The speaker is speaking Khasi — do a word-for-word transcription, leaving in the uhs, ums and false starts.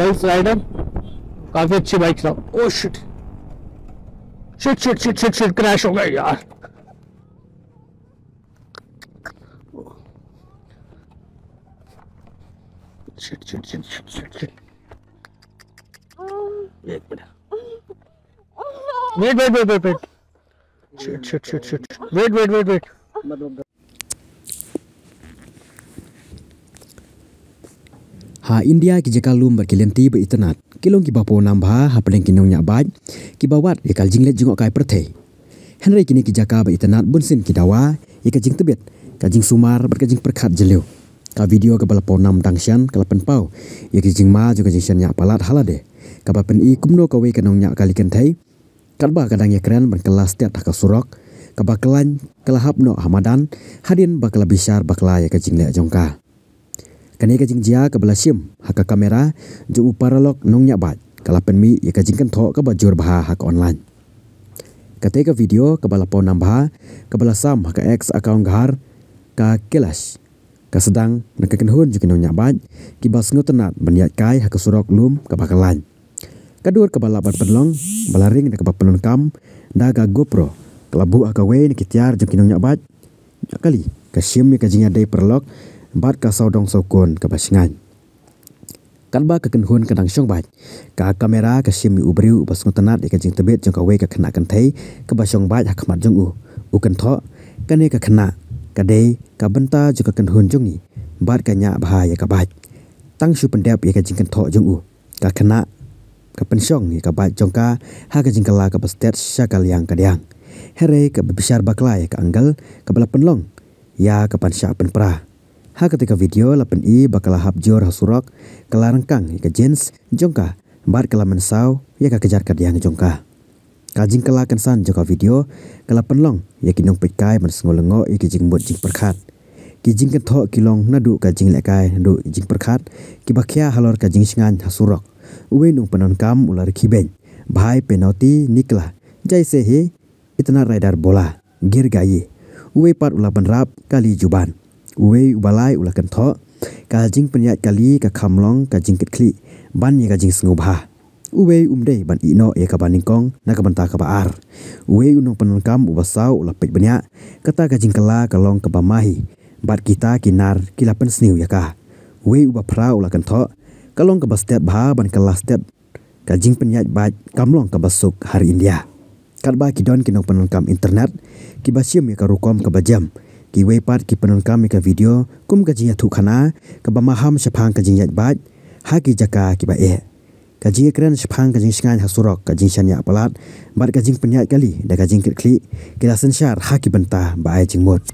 Pulse Rider, काफी अच्छी bike था। Oh shit, shit shit shit shit shit, crash हो गया यार। Shit shit shit shit shit shit. एक minute. Wait wait wait wait wait. Shit shit shit shit. Wait wait wait wait. Ha India ki jaka lum bad ki lynti ba itynnad ki long kiba paw nam bha hapdeng ki nongñiah bike kiba wad ïa ka jingleit jngohkai pyrthei. Hynrei kine ki jaka ba itynnad bunsien ki dawa ïa ka jingtbit, ka jingsumar bad ka jingpyrkhat jylliew. Ka video kaba la paw nam dang shen ka la pynpaw ïa ka jingma jong ka jingshaniah palat ha lade, kaba pyni kumno kawei ka nongñiah kali kynthei katba ka dang ïakren ban kylla stet ha ka surok kaba khlaiñ, ka la hap noh ha madan hadien ba ka la bishar bakla ïa ka jingleh jong ka. Kane ka jingjia kaba la shim ha ka kamera jong u paralok nongñiah bike ka la pynmih ïa ka jingkynthoh kaba jur bha ha ka online. Kata ka video kaba la paw nam bha kaba la sam ha ka X account ghar ka Kailash ka sdang na ka kynhun jong ki nongñiah bike kiba sngewtynnad ban ïaid kai ha ka surok lum kaba khlaiñ. Ka dur kaba lah ban pynlong ba la ring da kaba pyndonkam da ka GoPro ka la buh ha kawei na ki tiar jong ki nongñiah bike. Kali ka shim ïa ka jingïadei paralok bad ka sawdong sawkun kaba shngaiñ. Katba ka kynhun ka dang shong bike, ka kamera ka shim ïa u briew uba sngewtynnad ïa ka jingtbit jong kawei ka khynnah kynthei kaba shong bike ha khmat jong u. U kynthoh, kane ka khynnah ka dei ka bynta jong ka kynhun jong ngi bad ka ñiah bha ïa ka bike. Tang shu pyndep ïa ka jingkynthoh jong u, ka khynnah ka pynshong ïa ka bike jong ka ha ka jingkylla kaba stet sha ka liang ka diang. Hynrei kaba bishar bakla ïa ka angle kaba la pynlong ïa ka ban shah pynpra. Ha kata ka video la pyni ba ka la hap jur ha surok, ka la ryngkang ïa ka jeans jong ka bad ka la mynsaw ïa ka kjat kadiang jong ka. Ka jingkylla kynsan jong ka video ka la pynlong ïa ki nongpeitkai ban sngew lyngngoh ïa ki jingmut jingpyrkhat. Ki jingkynthoh ki long naduh ka jinglehkai naduh jingpyrkhat kiba khia halor ka jingshngaiñ ha surok. Uwei u nongpyndonkam u la rkhie beiñ, "Bhai, penalty nikla, jaise hi itna rider bola, gir gaye." Uwei pat u la bynrap kali juban. Uwei uba lai u la kynthoh, "Ka jingpynïaid kali ka kham long ka jingkitkhlieh ban ïa ka jingsngewbha." Uwei um dei ban ïeh noh ïa kaba nyngkong na ka bynta kaba ar. Uwei u nongpyndonkam uba saw u la peit bniah, "Kata ka jingkylla ka long kaba ma hi bad kita ki nar ki la pynsniew ïa ka." Uwei uba phra u la kynthoh, "Ka long kaba stet bha ban kylla stet, ka jingpynïaid bike kam long kaba suk ha ri India." Katba ki don ki nongpyndonkam internet kiba shim ïa ka rukom kaba jem, kiwei pat ki pyndonkam ïa ka video kum ka jingïathuhkhana kaba maham shaphang ka jingïaid bike ha ki jaka kiba eh. Ka jingïakren shaphang ka jingshngaiñ ha surok, ka jingshaniah palat bad ka jingpynïaid kali da ka jingkitkhlieh ki la synshar ha ki bynta ba ai jingmut.